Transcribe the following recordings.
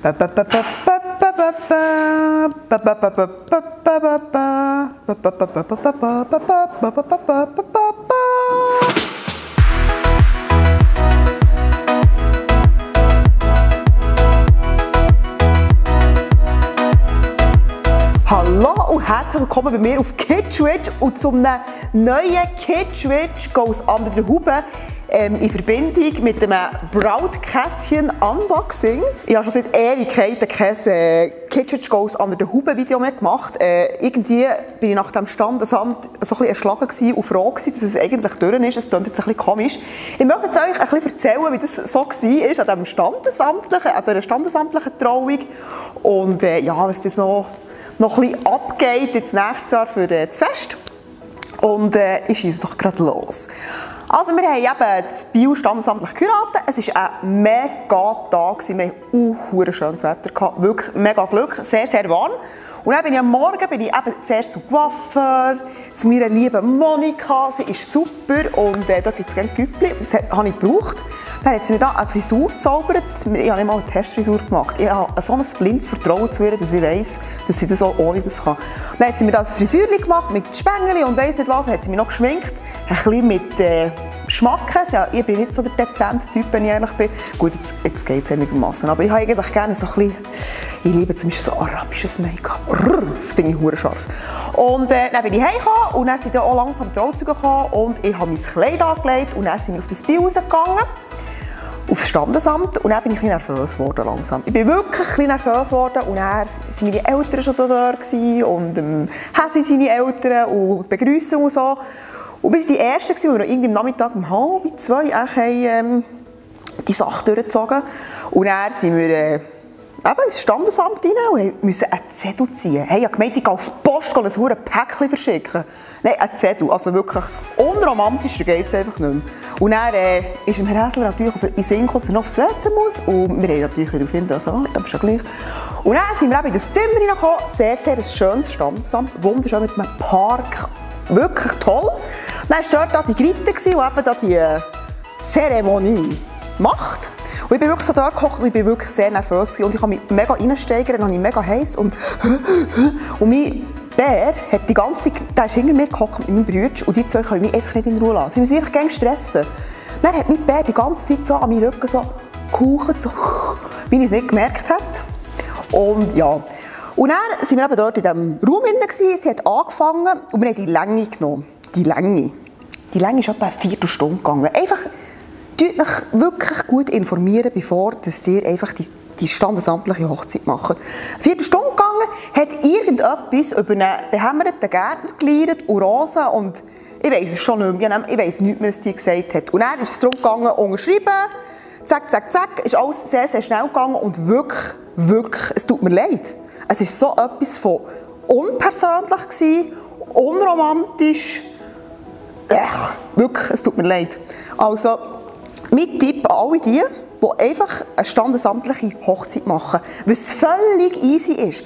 Hallo und herzlich willkommen bei mir auf Kitschwitch und zum neuen Kitschwitch Goes Under the Hood in Verbindung mit dem Brautkästchen Unboxing. Ich habe schon seit Ewigkeiten kein Kitschwitch Goes Under the Hood Video mehr gemacht. Irgendwie bin ich nach dem Standesamt so ein bisschen erschlagen und froh gewesen, dass es eigentlich durch ist. Es klingt jetzt ein bisschen komisch. Ich möchte jetzt euch ein bisschen erzählen, wie das so war an dieser standesamtlichen Trauung und ja, was das noch ein bisschen abgeht jetzt nächstes Jahr für das Fest. Und ich schieße doch gerade los. Also wir haben eben das Biel standesamtlich geheiratet. Es war ein mega Tag. Wir hatten ein schönes Wetter gehabt. Wirklich mega Glück, sehr, sehr warm. Und dann bin ich am Morgen zuerst zu Coiffeur, zu meiner lieben Monika. Sie ist super und da gibt es gerne Güppli. Das habe ich gebraucht. Dann hat sie mir da eine Frisur gezaubert. Ich habe nicht mal eine Testfrisur gemacht. Ich habe so ein blindes Vertrauen zu ihr, dass ich weiss, dass sie das auch ohne das kann. Dann hat sie mir da ein Frisürchen gemacht mit Spängeli und weiss nicht was. Dann hat sie mich noch geschminkt. Ein bisschen mit Schmack. Ja, ich bin nicht so der dezente Typ, wenn ich ehrlich bin. Gut, jetzt geht es einigermaßen. Aber ich habe eigentlich gerne so ein bisschen, ich liebe zum Beispiel so arabisches Make-up. Das finde ich verdammt scharf. Und dann bin ich heimgekommen und dann sind auch langsam die Trauzeuge gekommen und ich habe mein Kleid angelegt und dann sind wir auf das Biel rausgegangen. Aufs Standesamt und dann bin ich ein bisschen nervös geworden langsam. Ich bin wirklich ein bisschen nervös geworden und dann waren meine Eltern schon so da und Häsi seine Eltern und Begrüßung und so. Und wir waren die Ersten, die noch irgendwie am Nachmittag um 1:30 die Sache durchgezogen. Und dann sind wir ins Standesamt rein und mussten einen Zettel ziehen. Hey, ich habe gemeint, ich gehe auf die Post ein verdammtes Päckchen verschicken. Nein, einen Zettel. Also wirklich unromantischer geht es einfach nicht mehr. Und dann ist dem Herr Häsler natürlich in den Sinn gekommen, dass er noch aufs WC muss. Und wir haben natürlich darauf hin dürfen, das ist ja gleich. Und dann sind wir eben in das Zimmer reingekommen. Sehr, sehr ein schönes Standesamt. Wunderschön mit einem Park. Wirklich toll. Dann war dort die Grite, die eben da die Zeremonie macht. Und ich bin wirklich so da gekocht und ich bin wirklich sehr nervös und ich habe mich mega reinsteigern, dann habe ich mega heiß und mein Bär hat die ganze Zeit, der ist hinter mir gekocht mit meinem Bruder und die zwei können mich einfach nicht in Ruhe lassen. Sie müssen mich einfach gerne stressen. Dann hat mein Bär die ganze Zeit so an meinen Rücken so gehaucht, so, wie ich es nicht gemerkt habe. Und ja. Und dann waren wir eben dort in diesem Raum drin, sie hat angefangen und wir haben die Länge genommen. Die Länge ist etwa eine Viertelstunde gegangen. Einfach euch wirklich gut informieren, bevor ihr einfach die standesamtliche Hochzeit macht. Eine Viertelstunde gegangen, hat irgendetwas über einen behämmerten Gärtner gelernt und Rosen und ich weiss es schon nicht mehr, ich weiss nicht mehr, was die gesagt hat. Und dann ist es darum gegangen, unterschreiben, zack, zack, zack, ist alles sehr, sehr schnell gegangen und wirklich, es tut mir leid. Es war so etwas von unpersönlich gewesen, unromantisch. Wirklich, es tut mir leid. Also, mein Tipp an alle die einfach eine standesamtliche Hochzeit machen, was völlig easy ist.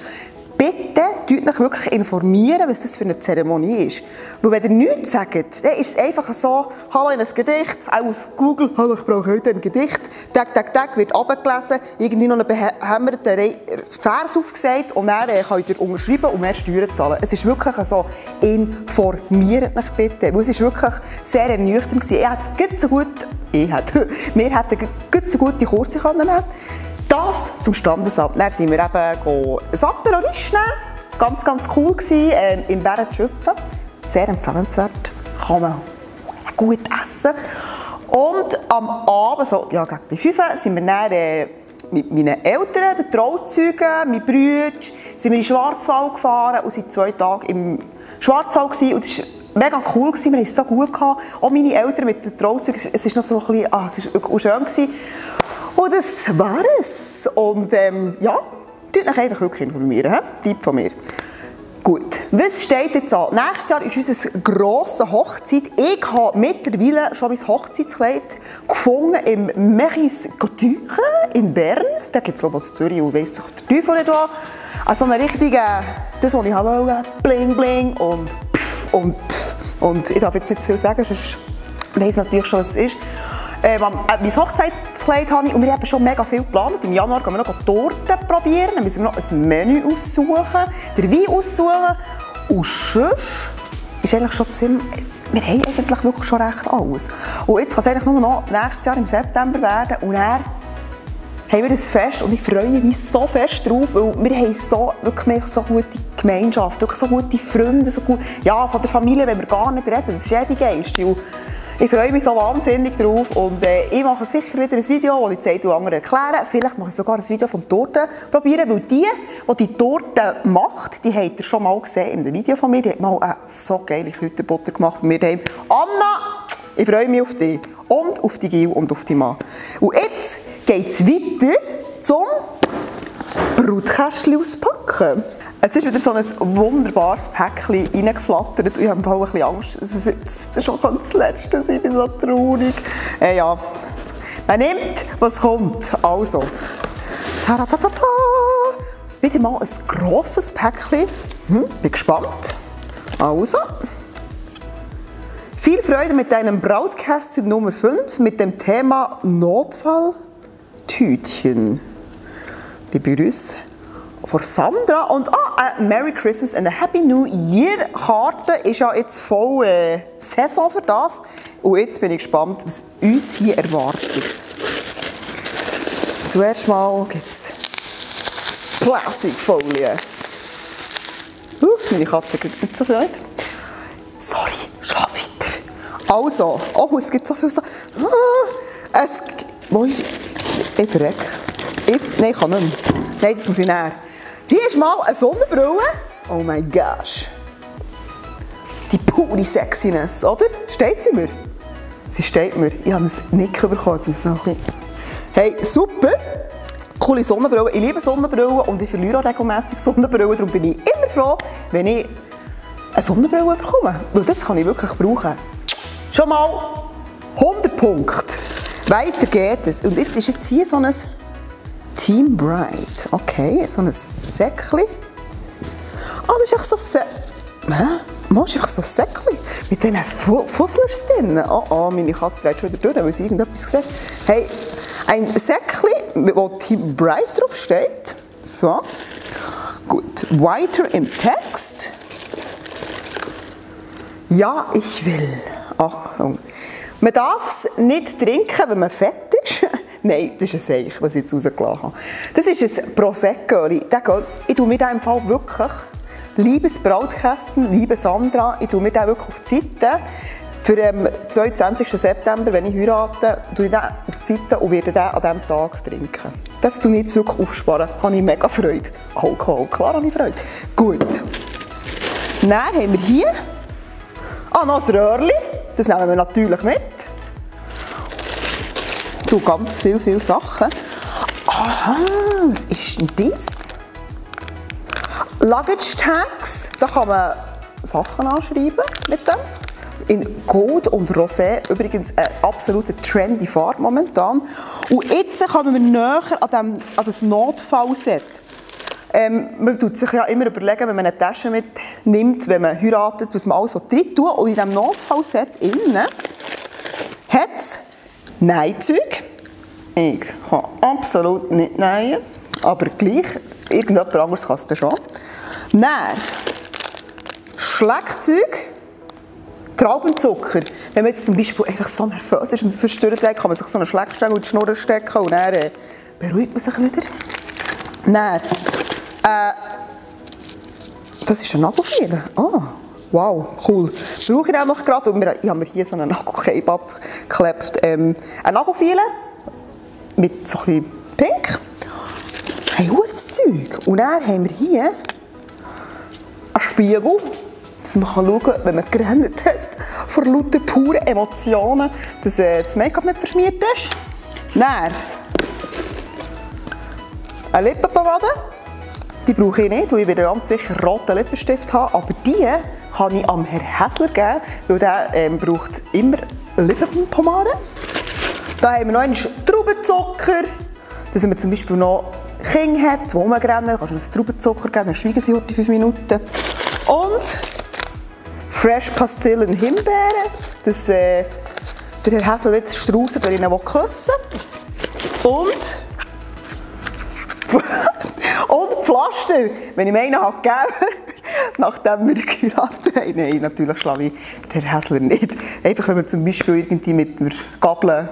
Bitte euch wirklich informieren, was das für eine Zeremonie ist. Weil wenn ihr nichts sagt, dann ist es einfach so, hallo in ein Gedicht, auch aus Google, hallo ich brauche heute ein Gedicht, Tag, wird abgelesen, irgendwie noch einen behämmerten Vers aufgesagt und dann könnt ihr unterschreiben und mehr Steuern zahlen. Es ist wirklich so, informiert euch bitte, weil es ist wirklich sehr ernüchternd gewesen. Wir hätten so gut die Kurse nehmen können. Das zum Standesamt. Dann sind wir eben ein Apero-Riche nehmen. Ganz cool gewesen, im Bärenschöpfen. Sehr empfehlenswert. Kann man gut essen. Und am Abend, so, ja, gegen die 5 Uhr, sind wir dann mit meinen Eltern, den Trauzeugen, meinen Brüdern, sind wir in den Schwarzwald gefahren und waren 2 Tage im Schwarzwald gewesen. Und das war mega cool gewesen, wir haben es so gut gehabt. Auch meine Eltern mit den Trauzeugen, es war noch so ein bisschen, es war wirklich schön gewesen. Und das war es. Und ja, tut euch einfach wirklich informieren. Tipp von mir. Gut, was steht jetzt an? Nächstes Jahr ist unsere grosse Hochzeit. Ich habe mittlerweile schon mein Hochzeitskleid gefunden im Meris Couture in Bern. Da gibt es glaube ich in Zürich und weiss sich der Teufel nicht an. Also eine richtige, das was ich wollte, bling bling und pff und pff. Und ich darf jetzt nicht zu viel sagen, sonst weiss man natürlich schon, was es ist. Mein Hochzeitskleid habe ich und wir haben schon mega viel geplant. Im Januar gehen wir noch Torten probieren, dann müssen wir noch ein Menü aussuchen, den Wein aussuchen und sonst ist eigentlich schon ziemlich... Wir haben eigentlich wirklich schon recht alles. Und jetzt kann es eigentlich nur noch nächstes Jahr im September werden und dann haben wir das Fest und ich freue mich so fest drauf, weil wir haben wirklich so gute Gemeinschaft, wirklich so gute Freunde, so gut, ja, von der Familie wenn wir gar nicht reden, das ist ja die Geilste. Und ich freue mich so wahnsinnig drauf und ich mache sicher wieder ein Video, wo ich die anderen erkläre. Vielleicht mache ich sogar ein Video von Torten probieren, weil die Torten macht, die habt ihr schon mal gesehen in dem Video von mir. Die hat mal eine so geile Kräuterbutter gemacht bei mir daheim. Anna, ich freue mich auf dich und auf die Gil und auf die Mann. Und jetzt geht es weiter zum Brutkästchen auspacken. Es ist wieder so ein wunderbares Päckchen reingeflattert und ich habe ein bisschen Angst, dass es jetzt schon das Letzte sein. Ich bin so traurig. Ja. Man nimmt, was kommt. Also, taratatata. Wieder mal ein grosses Päckchen. Bin gespannt. Also. Viel Freude mit deinem Brautkästchen Nummer 5 mit dem Thema Notfalltütchen. Liebe Grüße von Sandra und eine Merry Christmas and a Happy New Year Karte ist ja jetzt voll Saison für das und jetzt bin ich gespannt, was uns hier erwartet. Zuerst mal gibt es Plastikfolie. Meine Katze kriegt nicht so Freude. Sorry, schon wieder. Also, es gibt so viel so... Ich verrecke. Nein, ich kann nicht mehr. Nein, das muss ich näher. Hier ist mal eine Sonnenbrille. Oh mein Gott. Die pure Sexiness, oder? Steht sie mir? Sie steht mir. Ich habe es nicht bekommen. Hey, super. Coole Sonnenbrille. Ich liebe Sonnenbrillen und ich verliere auch regelmässig Sonnenbrillen. Darum bin ich immer froh, wenn ich eine Sonnenbrille bekomme. Weil das kann ich wirklich brauchen. Schon mal 100 Punkte. Weiter geht es. Und jetzt ist hier so ein Team Bride. Okay, so ein Säckchen. Das ist echt so ein Säckchen. Mit diesen Fusslers drin. Oh, meine Katze dreht schon wieder durch, weil sie irgendetwas gesagt hat. Hey, ein Säckchen, wo Team Bride drauf steht. So. Gut. Weiter im Text. Ja, ich will. Achtung. Man darf es nicht trinken, wenn man fett ist. Nein, das ist ein Seich, was ich jetzt rausgelassen habe. Das ist ein Prosecco. Ich tue mir den im Fall wirklich, liebes Brautkästchen, liebe Sandra, ich tue mir den wirklich auf die Seite. Für den 22. September, wenn ich heirate, tue ich den auf die Seite und werde den an diesem Tag trinken. Das tue ich jetzt wirklich aufsparen. Da habe ich mega Freude. Alkohol, klar habe ich Freude. Gut. Dann haben wir hier noch ein Röhrchen. Das nehmen wir natürlich mit. Du ganz viele Sachen. Aha, was ist denn das? Luggage Tags. Da kann man Sachen anschreiben mit dem. In Gold und Rosé. Übrigens eine absolute trendy Farbe momentan. Und jetzt kommen wir näher an das Notfallset. Man tut sich ja immer überlegen, wenn man eine Tasche mitnimmt, wenn man heiratet, was man alles rein tun. Und in diesem Notfallset innen hat es Nähzeug. Ich kann absolut nicht nähen, aber gleich, irgendjemand anderes kann es dann schon. Dann Schlagzeug, Traubenzucker. Wenn man jetzt zum Beispiel einfach so nervös ist und verstört wird, kann man sich so einen Schlägstang in die Schnur stecken und dann beruhigt man sich wieder. Dann, das ist ein Nagelfeile. Oh, wow, cool. Brauche ich auch noch gerade, weil ich habe mir hier so einen Nagelcape abgeklebt. Ein Nagelfeile mit so ein bisschen Pink. Hey, das Zeug. Und dann haben wir hier einen Spiegel, dass man schauen kann, wenn man gerannt hat, vor lauter puren Emotionen, dass das Make-up nicht verschmiert ist. Dann eine Lippenpomade. Die brauche ich nicht, weil ich wieder ganz sicher roten Lippenstift habe. Aber die kann ich am Herrn Häsler geben, weil der braucht immer Lippenpomade. Da haben wir noch einen Traubenzucker, dass man zum Beispiel noch Kinder hat, die rumrennen. Da kannst du einen Traubenzucker geben, dann schweigen sie heute 5 Minuten. Und Fresh Pastillen Himbeeren, dass Der Herr Häselwitz Straussen, der ihn küssen will. Und Pflaster, wenn ich mir einen habe gegeben, nachdem wir geheiratet haben. Nein, natürlich schlage ich den Herr Häsler nicht. Einfach, wenn man zum Beispiel irgendwie mit der Gabel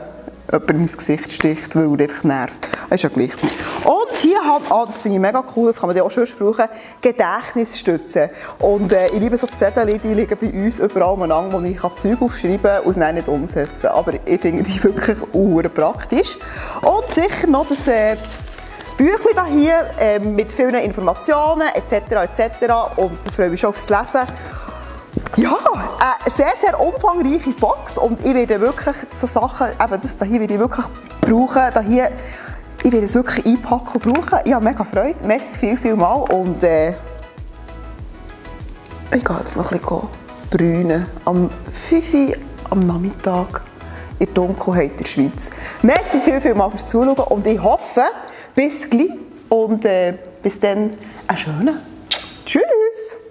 jemanden ins Gesicht sticht, weil er einfach nervt. Das ist ja gleich. Und hier haben, das finde ich mega cool, das kann man ja auch schon brauchen, Gedächtnisstützen. Und ich liebe so Zettel, die liegen bei uns überall umeinander, wo ich Zeug aufschreiben kann und es dann nicht umsetzen. Aber ich finde die wirklich praktisch. Und sicher noch das Büchlein hier mit vielen Informationen etc. Und ich freue mich schon aufs Lesen. Ja, eine sehr, sehr umfangreiche Box und ich werde wirklich so Sachen, eben das hier werde ich wirklich brauchen. Ich werde es wirklich einpacken und brauchen. Ich habe mega Freude. Merci viel mal und ich gehe jetzt noch ein bisschen brünen. Am 5 Uhr am Nachmittag in der Dunkelheit der Schweiz. Merci viel mal fürs Zuschauen und ich hoffe, bis gleich und bis dann einen schönen Tschüss!